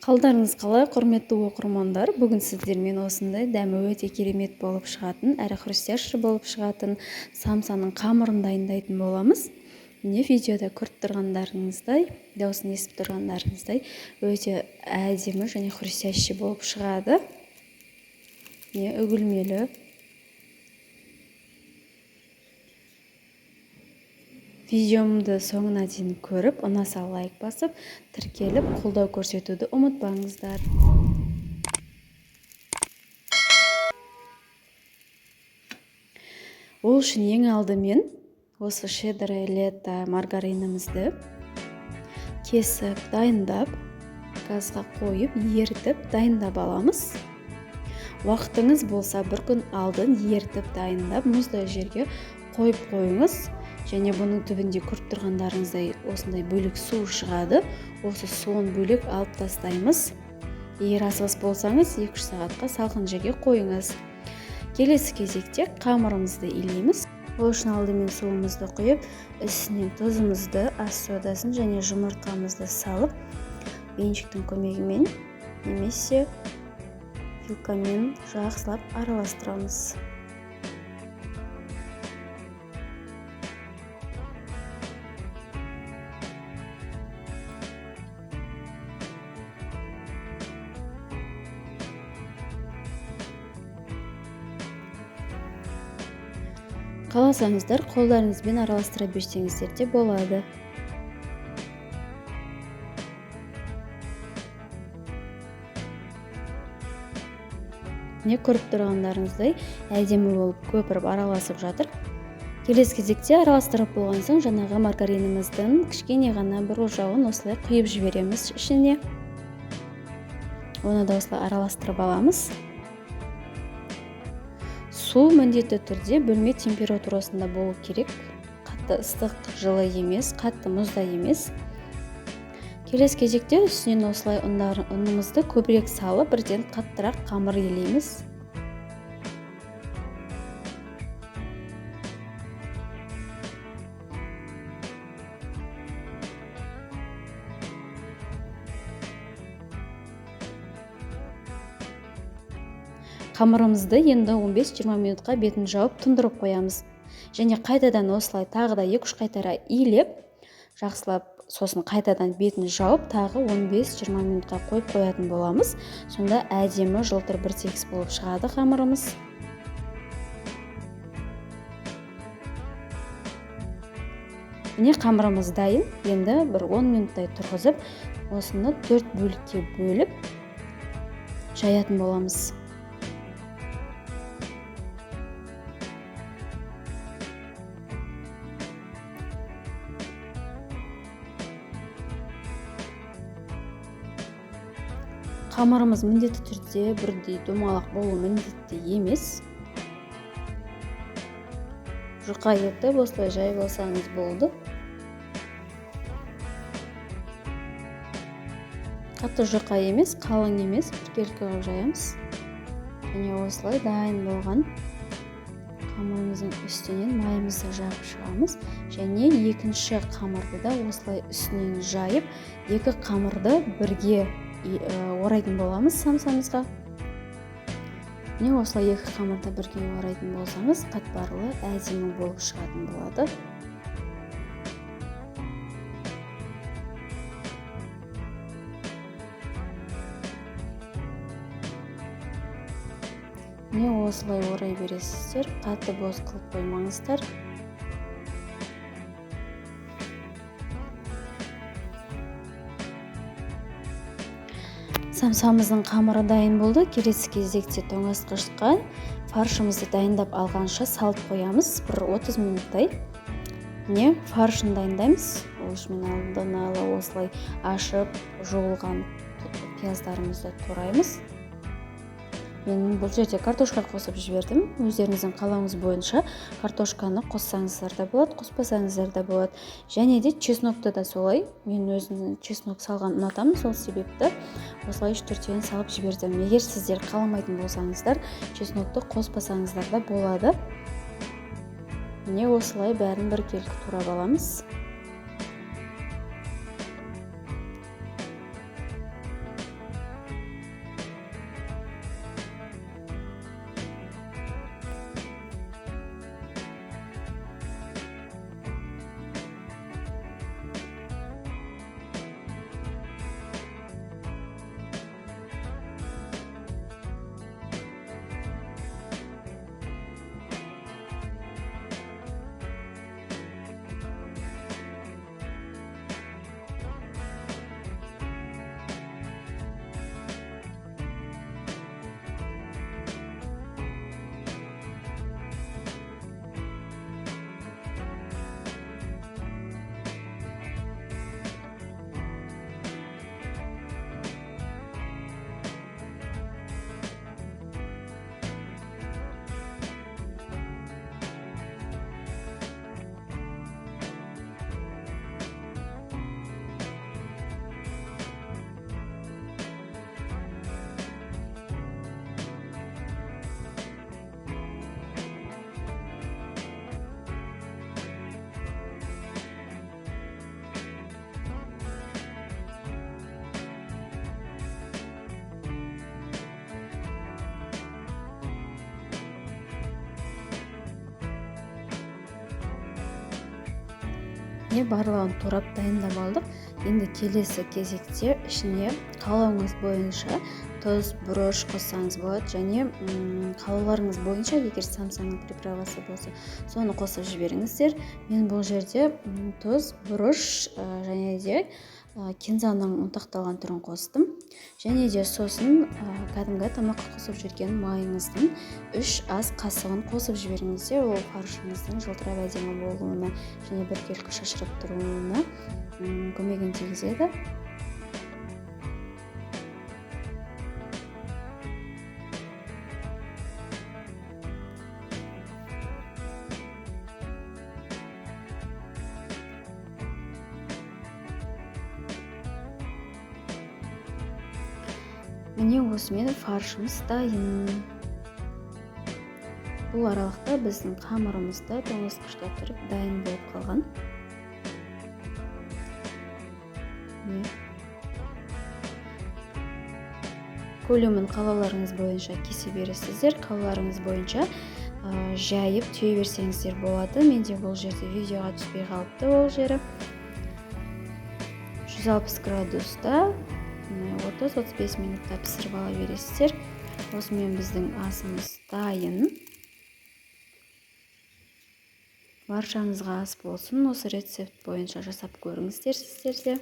Қалдарыңыз қалай, құрметті оқырмандар? Бүгін сіздермен осындай дәмі өте керемет болып шығатын, әрі хрустящий болып шығатын самсаның қамырын дайындайтын боламыз. Міне, видеода көріп тұрғандарыңыздай, дауысын естіп тұрғандарыңыздай, өте әдемі және хрустящий болып шығады. Міне, үгілмелі. Видеомды соңына дейін көріп, ұнаса лайк басып, тіркеліп, қолдау көрсетуді ұмытпаңыздар. Ол үшін ең алдымен осы «Щедрое лето» маргаринімізді кесіп, дайындап, газға қойып, ерітіп, дайындап аламыз. Уақытыңыз болса, бір күн алдын ерітіп, дайындап, мұздай жерге қойып қойыңыз. Және бұның түбінде көріп тұрғандарыңыздай осындай бөлек су шығады. Осы суын бөлек алып тастаймыз. Егер асығыс болсаңыз, 2-3 сағатқа салқын жерге қойыңыз. Келесі кезекте қамырымызды илейміз. Ол үшін алдымен суымызды құйып, үстіне тұзымызды, ас содасын және жұмыртқамызды салып, венчиктің көмегімен немесе вилкамен жақсылап араластырамыз. Қаласаңыздар, қолдарыңызбен араластыра берсеңіздер де болады. Міне, көріп тұрғандарыңыздай, әдемі болып көпіріп араласып жатыр. Келесі кезекте араластырып болған соң, жаңағы маргариніміздің кішкене ғана бір ожауын осылай құйып жібереміз ішіне. Оны да осылай араластырып аламыз. Су міндетті түрде бөлме температурасында болу керек. Қатты ыстық, жылы емес, қатты мұздай емес. Келесі кезекте үстінен осылай ұнымызды көбірек салып, бірден қаттырақ қамыр илейміз. Қамырымызды енді 15-20 минутқа бетін жауып тұндырып қоямыз. Және қайтадан осылай тағы да 2-3 қайтара илеп, жақсылап, сосын қайтадан бетін жауып, тағы 15-20 минутқа қойып қоятын боламыз. Сонда әдемі жылтыр бір тегіс болып шығады қамырымыз. Міне, қамырымыз дайын. Енді бір 10 минуттай тұрғызып, осыны 4 бөлікке бөліп жаятын боламыз. Қамырымыз міндетті түрде бірдей домалақ болу міндетті емес. Жұқа етіп осылай жайып алсаңыз болды. Қатты жұқа емес, қалың емес, біркелкі қылып жаямыз. Және осылай дайын болған қамырымыздың үстінен майымызды жағып шығамыз. Және екінші қамырды да осылай үстінен жайып, екі қамырды бірге орайтын боламыз самсамызға. Міне, осылай екі қамырды бірге орайтын болсаңыз, қатпарлы әдемі болып шығатын болады. Міне, осылай орай бересіздер, қатты бос қылып қоймаңыздар. Самсамыздың қамыры дайын болды. Келесі кезекте тоңазытқышқа фаршымызды дайындап алғанша салып қоямыз бір 30 минуттай. Міне, фаршын дайындаймыз. Ол үшін мен алдын ала осылай ашып жуылған пияздарымызды тураймыз. Мен бұл жерде картошка қосып жібердім. Өздеріңіздің қалауыңыз бойынша картошканы қоссаңыздар да болады, қоспасаңыздар да болады. Және де чеснокты да солай. Мен өзім чеснок салған ұнатамын, сол себепті осылай үш-төртеуін салып жібердім. Егер сіздер қаламайтын болсаңыздар, чеснокты қоспасаңыздар да болады. Міне, осылай бәрін біркелкі турап аламыз. Міне, барлығын турап, дайындап алдық. Енді келесі кезекте ішіне қалауыңыз бойынша тұз, бұрыш қоссаңыз болады және қалауларыңыз бойынша, егер самсаның приправасы болса, соны қосып жіберіңіздер. Мен бұл жерде тұз, бұрыш және де кинзаның ұнтақталған түрін қостым. Және де сосын кәдімгі тамаққа қосып жүрген майыңыздың 3 ас қасығын қосып жіберіңіздер. Ол фаршыңыздың жылтырап әдемі болуына және біркелкі шашырап тұруына көмегін тигізеді. Міне, осымен фаршымыз дайын. Бұл аралықта біздің қамырымыз да тоңазытқышта тұрып дайын болып қалған. Міне. Көлемін қалауларыңыз бойынша кесе бересіздер, қалауларыңыз бойынша жайып түйе берсеңіздер болады. Менде бұл жерде видеоға түспей қалыпты ол жері. 160 градуста 30-35 минутта пісіріп ала бересіздер. Осымен біздің асымыз дайын. Баршаңызға ас болсын. Осы рецепт бойынша жасап көріңіздер сіздер де.